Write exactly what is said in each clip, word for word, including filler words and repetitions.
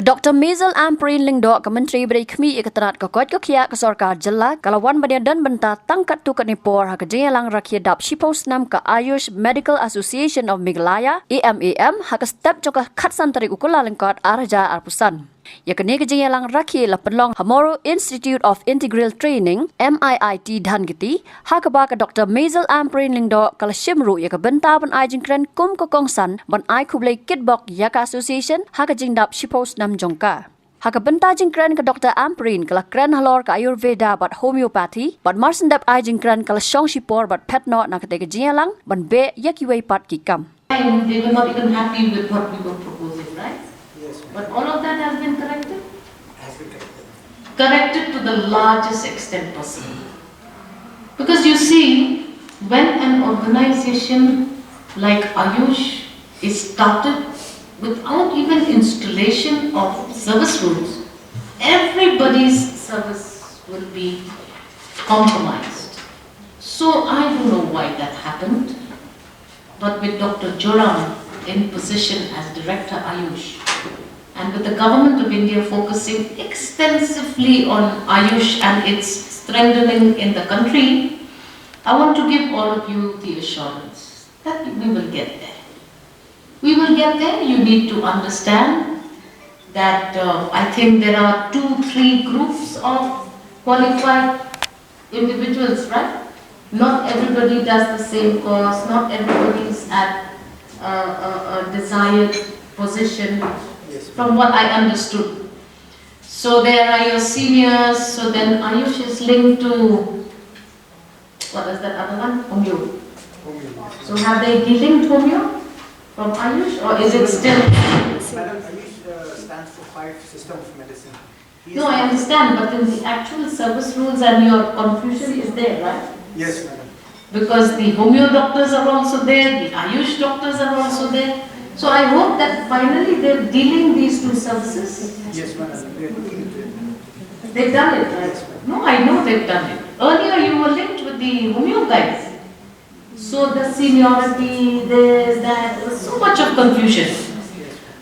Doctor Maisel Ampareen Lyngdoh, ka Myntri ba dei khmih ïa ka tnat ka koit ka khiah ka sorkar jylla, ka la wan ban ïadon bynta tang katto katne por ha ka jingïalang rakhe dap shiphew snem ka Ayush Medical Association of Meghalaya, A M A M, ha ka step jong ka khatsan tarik u Kyllalyngkot ar hajar arphew san. Ïa kane ka jingïalang rakhe la pynlong ha Moro Institute of Integral Training, M I I T, Dhankheti, ha kaba ka Doctor Maisel Ampareen Lyngdoh ka la shim ruh ïa ka bynta ban ai jingkren kum ka kongsan ban ai khublei kitbok ïa ka association ha ka jingdap shiphew snem jong ka. Ha ka bynta jingkren ka Doctor Ampareen ka la kren halor ka Ayurveda bad Homeopathy, bad marshen dep ai jingkren ka la shong shipor bad phet noh na katei ka jingïalang ban beh ïa kiwei pat ki kam. Time, they were not even happy with what we were proposing, right? Yes, ma'am. But all of that has been corrected? Has been corrected. Corrected to the largest extent possible. Because you see, when an organization like Ayush is started without even installation of service rules, everybody's service will be compromised. So I don't know why that happened. But with Doctor Joram in position as Director Ayush, and with the Government of India focusing extensively on Ayush and its strengthening in the country, I want to give all of you the assurance that we will get there. We will get there. You need to understand that, uh, I think there are two, three groups of qualified individuals, right? Not everybody does the same course, not everybody is at uh, a, a desired position, yes, from what I understood. So there are your seniors, so then Ayush is linked to, what is that other one? Homeo. Homeo. So have they delinked Homeo from Ayush, or is it still? Madam, Ayush uh, stands for five system of medicine. No, I understand, but in the actual service rules and your confusion is there, right? Yes, madam. Because the homeo doctors are also there, the Ayush doctors are also there. So I hope that finally they're dealing these two services. Yes, madam. We are looking into it, madam. They've done it, right? Yes, madam. No, I know they've done it. Earlier you were linked with the homeo guys. So the seniority, this, that, there was so much of confusion.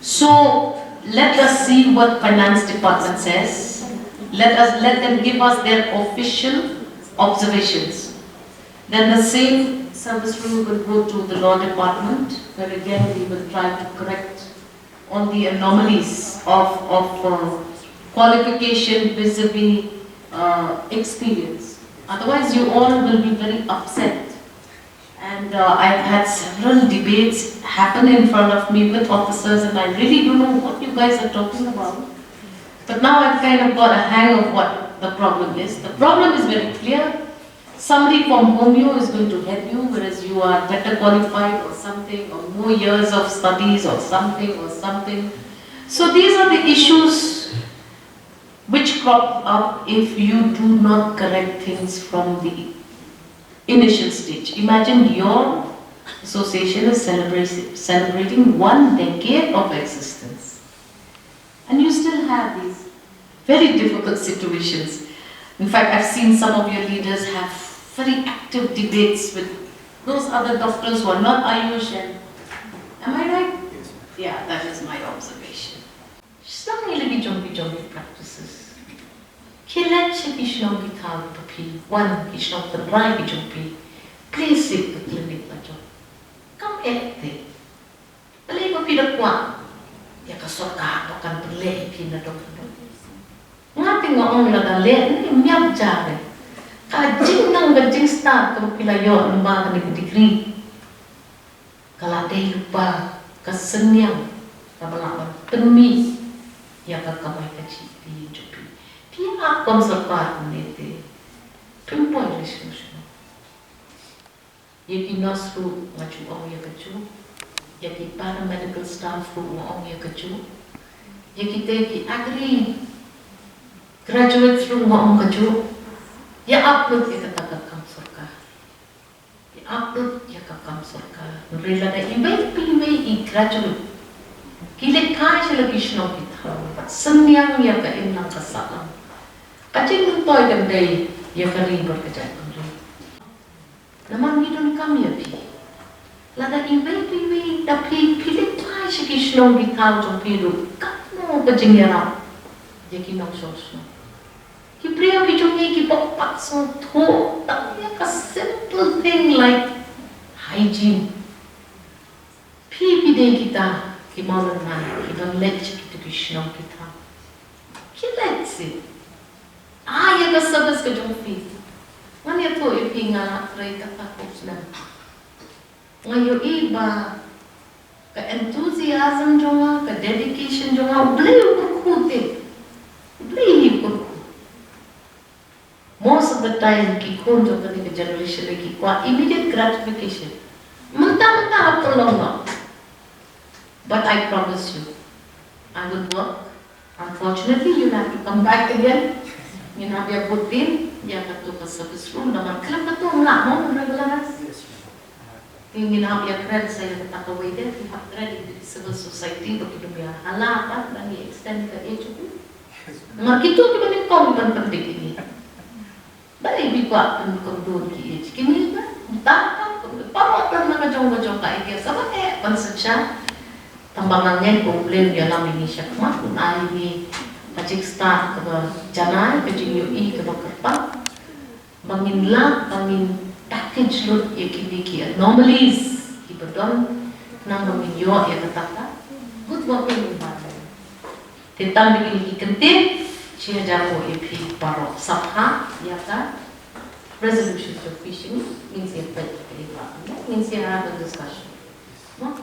So let us see what finance department says. Let us, let them give us their official observations. Then the same service rule will go to the law department, where again we will try to correct all the anomalies of, of uh, qualification vis-a-vis uh, experience. Otherwise, you all will be very upset. And uh, I've had several debates happen in front of me with officers, and I really don't know what you guys are talking about. But now I've kind of got a hang of what the problem is. The problem is very clear. Somebody from homeo is going to help you, whereas you are better qualified or something, or more years of studies or something or something. So these are the issues which crop up if you do not correct things from the initial stage. Imagine your association is celebrating, celebrating one decade of existence, and you still have these very difficult situations. In fact, I've seen some of your leaders have very active debates with those other doctors who are not Ayush. And am I right? Yes, ma'am. Yeah, that is my observation. Shnong ïa la ki jong ki jong ki practices. Khie leit sha ki shnong ki thaw ba phi wan, ki shnong tynrai ki jong phi. Plie sih ka clinic la jong. Kam eh te. Balei ba phi da kwah ïa ka sorkar ba kan pynleh ïa phi na dong na dong? Nga te nga ong lada leh ne ym ïap ja re. Ka jingnang ka jingstad kaba phi la ïoh lyngba kane ka degree ka la dei lypa ka synñiang kaba lah ban pynmih ïa ka kamai kajih ka ïing jong phi. Phi ap kum sorkar kumne te phim poi re shuh shuh. Ïa ki nurse ruh nga ju ong ïa kajuh. Ïa ki paramedical staff ruh nga ong ïa kajuh. Ïa kita ki agri graduates ruh nga ong kajuh. Ïa ap lut ïa kata ka kam sorkar. Ïa ap lut ïa ka kam sorkar. Hynrei lada iwei pa iwei i graduate ki leit phai sha la ki shnong ki thaw bad synñiang ïa ka imlang ka sahlang, ka jingmyntoi kan dei ïa ka ri bad ka jaitbynriew. Namar ngi donkam ïa phi. Lada iwei pa iwei na phi phi leit phai sha ki shnong ki thaw jong phi ruh, katno Ka jingïarap ïa ki nongshong shnong. Ki briew ki jong ngi ki bok pat sngewthuh tang ïa ka simple thing like hygiene. Phi phi dei kita ki mawlynnai ki don leit sha kitu ki shnong ki thaw. Ki leit sha, ai ïa ka service ka jong phi. Ngan ïathuh ïa phi, nga la trei kata ka snem. Nga ïohi ba ka enthusiasm jong nga, ka dedication jong nga, U Blei u kyrkhu te. U Blei u kyrkhu. Most of the time ki khun jong kane ka generation ki kwah immediate gratification. Mynta mynta ha ka long long. But I promise you, I will work. Unfortunately, you'll have to come back again. Ngin hap ïa bud din ïa katu ka service rule, namar khlem katu ym lah mo, regularize. Ngin hap ïa kren sa ïa kata kawei de, ki hap kren ïa ki civil society ba ki dum ïa hala pat ba ngi extend ka age. Namar kitu kiba nyngkong ban pyndik ïa ngi. Balei phi kwah pynkyndon ki age kine ba? Tang tang paralok na ka jong ka jong ka age kaba eh ban synshar. Tang ba nga ngeit ba U Blei un ïalam ïa ngi shakhmat, un ai ïa ngi ka jingstad kaba janai, ka jingïohi kaba kyrpang. Ba ngin lah, ba ngin package lut ïa kine ki anomalies kiba don, khnang ba ngin ïoh ïa kata ka good working environment. Te tang da kine ki kyntien, shi hajar nguh ïa phi baroh, sngewbha ïa ka resolution to fishing, ngin sa peit ïa ka, ngin sa have a discussion. Mo?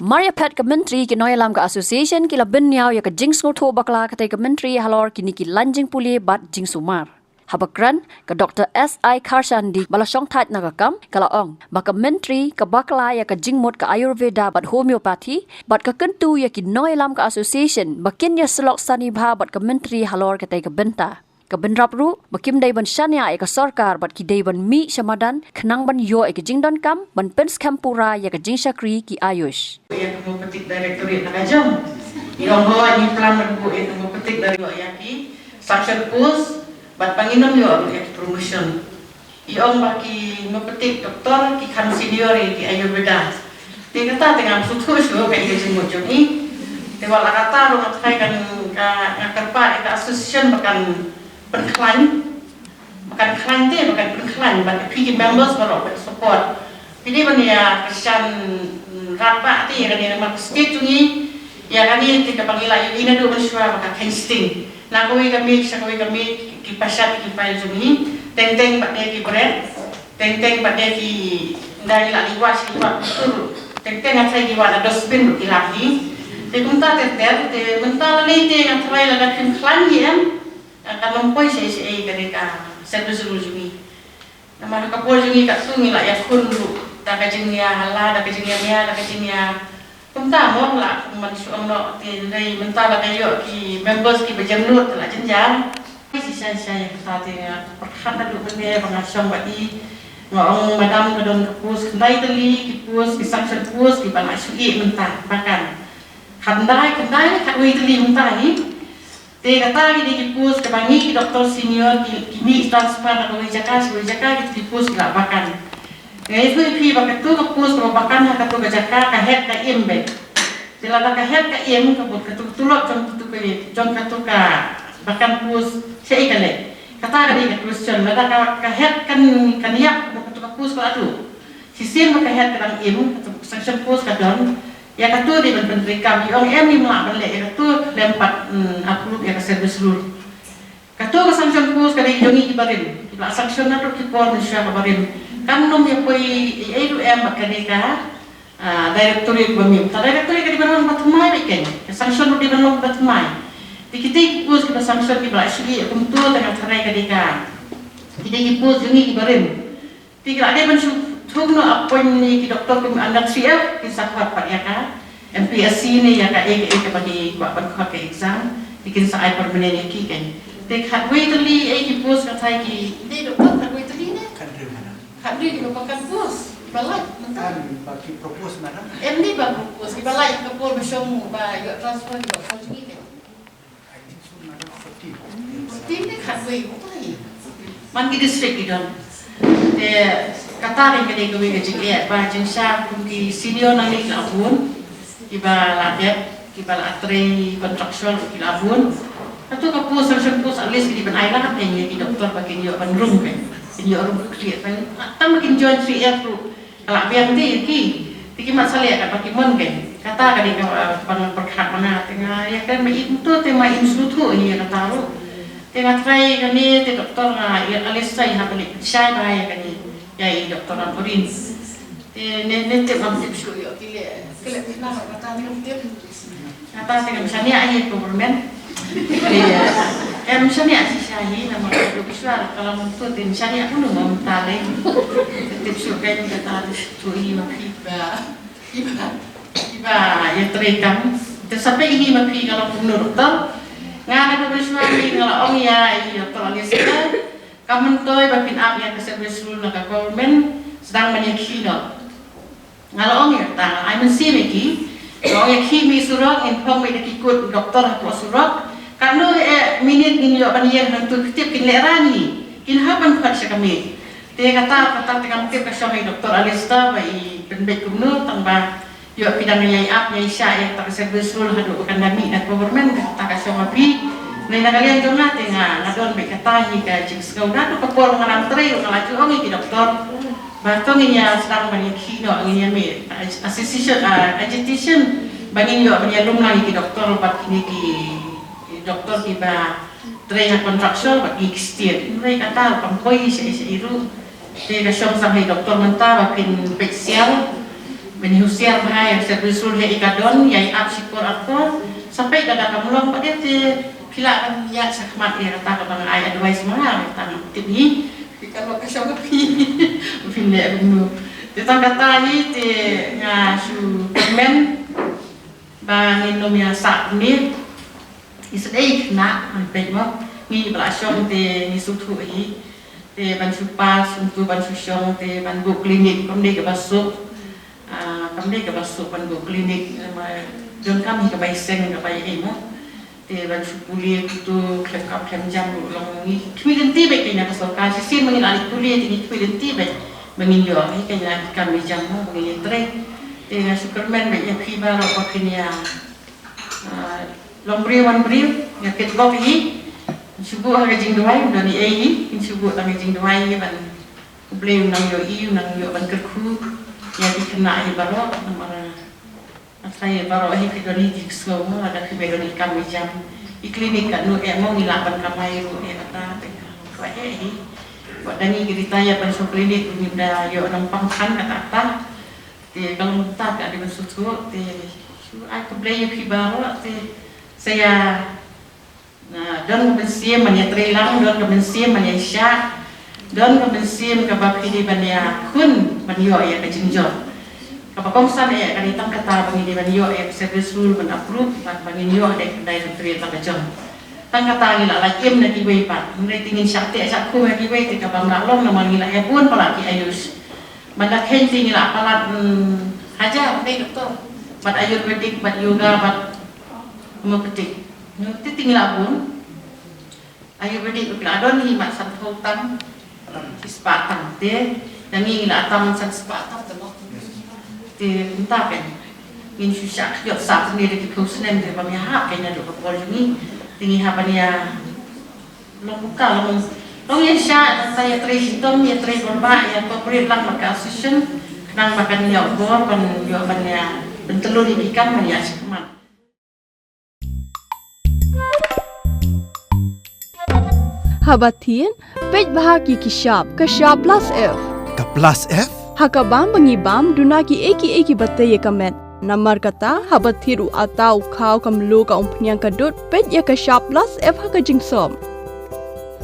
Mar ïa phet ka Myntri, ki nongïalam ka association ki la bynñiaw ïa ka jingsngewthuh bakla katei ka Myntri halor kine ki lain jingpule bad jingsumar. Haba kren, ka Doktor S I Kharshandi ba la shongthait na ka kam, ka la ong ba ka Myntri ka bakla ïa ka jingmut ka Ayurveda bad Homeopathy, bad ka kyntu ïa ki nongïalam ka association ba kin ïasyllok sani bha bad ka Myntri halor katei ka bynta. Ka bynrap ruh ba kim dei ban shaniah ïa ka sorkar bad ki dei ban mih sha madan khnang ban ïoh ïa ka jingdonkam ban pynskhem pura ïa ka jingshakri ki AYUSH. Ïa ka Homeopathic Directorate na ka jong. Ïa ong ba ngi plan ban buh ïa ka Homeopathic Directorate ïa ki sanction post bad ba ngin ym ïoh ruh ïa ki promotion. Ïa ong ba ki Homeopathic doctor ki kham senior ïa ki Ayurveda. Te kata te ngam sngewthuh shuh ka ïa ka jingmut jong ngi. Te wat la kata ruh nga tharai kan ka, nga kyrpad ïa ka association ba kan pynkhlaiñ. Ba kan khlaiñ te, ba kan pynkhlaiñ, bad ïa phi ki members baroh ban support. Phi dei ban ïa kyrshan, mm, rat ba te ïa kane namar ka state jong ngi. Ïa kane te kaba ngi la ïohi naduh mynshuwa ba ka kheiñ sting. Na kawei ka miej sha kawei ka miej ki pashat ki file jong ngi. Teng teng bad ne ki bret. Teng teng bad ne ki, nda ngi la li wah sha ki wah kultur. Teng teng nga tharai ki wah na dustbin ruh ki la hi. Te kumta ter ter, te mynta lane te nga tharai lada phim khlaiñ hi em. Kan ym poi shaei shaei kane ka service rule jong ngi. Namar ha ka por jong ngi katto ngi la ïakhun ruh da ka jingïahala, da ka jingïamia, da ka jingïa, kumta mo, la kum ban shu ong noh te, hynrei mynta la ka ïoh ki members kiba jemnud te la jynjar. Shisha shisha ïa kata te nga pyrkhat naduh mynne ba nga shong ba i, nga ong madam ka don ka post khyndai tylli ki post, ki sanction post kiba la shu ïeh mynta ba kan khyndai, khyndai, khatwei tylli mynta hi. Te kata ki dei ki post kaba ngi ki doktor senior ki, ki mih transfer na kawei jaka sha kawei jaka, ki, ki post ki la vacant. Nga ïathuh ïa phi ba katu ka post kaba vacant ha katu ka jaka ka head ka im beit. Te lada ka head ka im, ka bud katu ka tulop jong katu ka, jong katu ka vacant post shaei ka leit? Kata ka dei ka question. Lada ka, ka head kan, kan ïap, ka bud katu ka post ka la duh. Shisien ba ka head ka dang im, katu ka sanction post ka don. Ïa katu dei ban pyntreikam, i ong em ngim lah ban leh ïa katu khlem pat, mm, approve ïa ka service rule. Katu ka sanction post ka dei jong ngi kiba rim, kiba la sanction naduh ki por mynshuwa kaba rim. Kan nym ïa poi ei ei ruh em bad kane ka, ah, directorate ba mih. Ka directorate ka dei ban long ba thymmai beit keiñ. Ka sanction ruh dei ban long ba thymmai. Te kitei ki post kiba sanction kiba la shu ïeh kumta te nga tharai ka dei ka, kitei ki post jong ngi kiba rim. Te ki la dei ban shu thung noh appoint ne ki doktor kum under three F, kin sa khot pat ïa ka M P S C ne ïa kaei kaei kaba ki kwah ban khot ka exam, te kin sa ai permanent ïa ki keiñ. Te khatwei tylli ei ki post ka thai ki. Dei doktor khatwei tylli ne? Khathynriew, madam. Khathynriew kiba vacant post, kiba lait mynta. Kan ba ki propose, madam. Em ne ba propose, kiba lait ka por ba shong ba ïoh transfer kiba khot jong ngi keiñ. Fourteen ne khatwei, man ki district ki don. Te kata dei ka dei kawei ka jingeh ba jingshah kum ki senior nangne ki la bun kiba la dep. Kiba la trei contractual ki la bun. Hato ka post, sanction post, at least ki ban ai la ka peng ïa ki doktor ba kin ïoh ban rung peng. Kin ïoh rung kliar peng. Tang ba kin join three F ruh ka la biang te ïa ki. Te ki mat sa leh katba ki mon peng. Kata ka dei ka, uh, ban pyrkhat ma nga, te nga ïa kren ba im to, te ma im sngewthuh ïa kata ruh. Te nga try kane, te doktor nga ïa, at least sa ïa hap leh shai ba ïa kane. Ïa i doktor Ampareen. Te ne, ne tip ngam tip shuh ïoh ki leh, ki leh phi na kata ne ngam tip. Kata te ngam shaniah ïa government. Te, em shaniah shisha hi namar ka duk shuwa ka long tu te shaniah kumno ngam ta lei. Te tip shuh kein kata te shu hi ma phi ba, iba, iba ïa trei kam. Te sa peit hi ma phi ka long kumno doktor. Nga na duk shuwa hi nga la ong ïa i doktor Alistair. Ka myntoi ba phin ap ïa ka service rule na ka government sdang ban ïakhih noh. Nga la ong ïa kata, nga la ai mynsiem ïa ki. Nga ong ïakhih mih surok, ngin phong mih da ki kut doktor hapoh surok. Katno eh minit ngin ïoh ban ïeng hangtu, ki tip kin lehraiñ ngi. Kin hap ban khot sha ka miej. Te kata, kata te ngam tip, ka shong ha i doktor Alistair ba i pynbeit kumno, tang ba ïoh phi dang ïai ap ïai shah ïa kata ka service rule haduh ba kan da mih na government, kata ka shong ha phi. Hynrei na ka liang jong nga te nga, nga don beit kata hi ka jingsngew. Naduh ka por nga dang trei ruh nga la ju ong ïa ki doktor ba to ngin ïa sdang ban ïakhih noh, ngin ïa mih association, ah, agitation ba ngin ïoh ban ïalum lang ïa ki doktor bad kine ki doktor kiba trei ha contractual bad ki Khristan. Hynrei kata ruh kam poi shaei shaei ruh. Te ka shong sang ha i doktor mynta ba phin peit siar, ban husiar bha ïa ka service rule, ïa i ka don ïai ap shipor arpor. Sa peit lada kam long pat te phi lah ban ïaid shakhmat ïa kata kaba nga ai advice ma nga, kata ngam tip hi. Phi ka long ka shong ha phi. Phin leh kumno. Te tang kata hi te nga shu kyrmen ba ngin nym ïa sah kumne. Ngi sdei khynnah, ngan peit mo. Ngi ba la shong te ngi sngewthuh hi. Te ban shu pass, kumtu ban shu shong, te ban buh klinik, kam dei kaba suk. Ah, kam dei kaba suk ban buh klinik, ma donkam hi kaba ïaseng kaba ïa ei mo. Te ban shu pule kumtu khlem kam khlem jam ruh long ngi. Khmih lynti beit kane ka sorkar, shisien ba ngi la leit pule te ngi khmih lynti beit. Ba ngin ïoh hi kane ka kam ïa jam mo, ba ngin ïa trei. Te nga shu kyrmen beit ïa phi baroh ba phin ïa Ah, long briew wan briew, nga kit bok hi. Shu buh ha ka jingduwai, don ei ei hi, shu buh tang ka jingduwai hi ban U Blei u nang ïohi, u nang ïoh ban kyrkhu ïa ki khynnah hi baroh, namar, ah, sa ïa baroh hi ki don hi ki sngew mo, lada phi bai don i kam i jam. I klinik katno eh mo ngi lah ban kamai ruh ïa kata, te ka eh hi. Wat da ngi ki retire ban shong klinik, ngi da ïoh nongpang than kata kata. Te ka long kata ka dei ban sngewthuh, te shu ai khublei ïa phi baroh, te sa ïa, na, don ka mynsiem ban ïa trei lang, don ka mynsiem ban ïa shah, don ka mynsiem kaba phi dei ban ïa khun ban ïoh ïa ka jingjop. Kaba kongsan eh ka dei tang kata ba ngi dei ban ïoh ïa ka service rule ban approve, bad ba ngin ïoh dei ka dei ban trei tang ka jong. Tang kata ngi la lait im na kiwei pat. Hynrei te ngin shah teh shah khum ïa kiwei te kaba ym lah long namar ngi la ïa bun palat ki ayush. Ban da kheiñ te ngi la palat, mm, hajar dei doktor. Bad ayurvedic, bad yoga, bad homeopathic. Ngi te te ngi la bun. Ayurvedic la don hi mat san phew tam. Shi spah tam te. Da ngi la tam san spah tam te mo. Te mynta pyn ngin shu shah ïoh sah ne da ki phew snem te ba ngi hap kane da ka por jong ngi. Te ngi hap ban ïa long buka long, long ïa sha, nangta ïa trei shitom, ïa trei bor ba, ïa cooperate lang bad ka association, khnang ba kan ïoh bor ban ïoh ban ïa pyntlun ïa ki kam ban ïa shikmat. Haba thied, peit bha ki ki shap, ka shap plus F. Ka plus F? Ha ka bam ba ngi bam, duna ki ei ki ei kiba tei ïa ka met. Namar kata, haba thied u atta u khaw ka mluh ka umphniang ka dud, peit ïa ka shap plus F ha ka jingsop.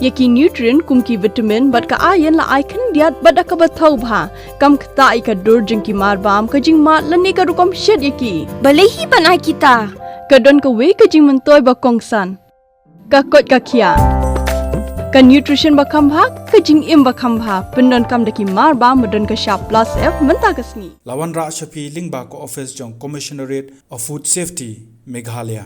Ïa ki nutrient kum ki vitamin bad ka iron la ai khyndiat bad da kaba thaw bha. Kam ktah ïa ka dur jong ki mar bam, ka jingmad lane ka rukom shet ïa ki. Balei hi ban ai kita? Ka don kawei ka jingmyntoi ba kongsan. Ka koit ka khiah. Ka nutrition ba kham bha, ka jingim ba kham bha. Pyndonkam da ki mar bam ba don ka shap plus F mynta ka sngi. La wanrah sha phi lyngba ka office jong Commissionerate of Food Safety, Meghalaya.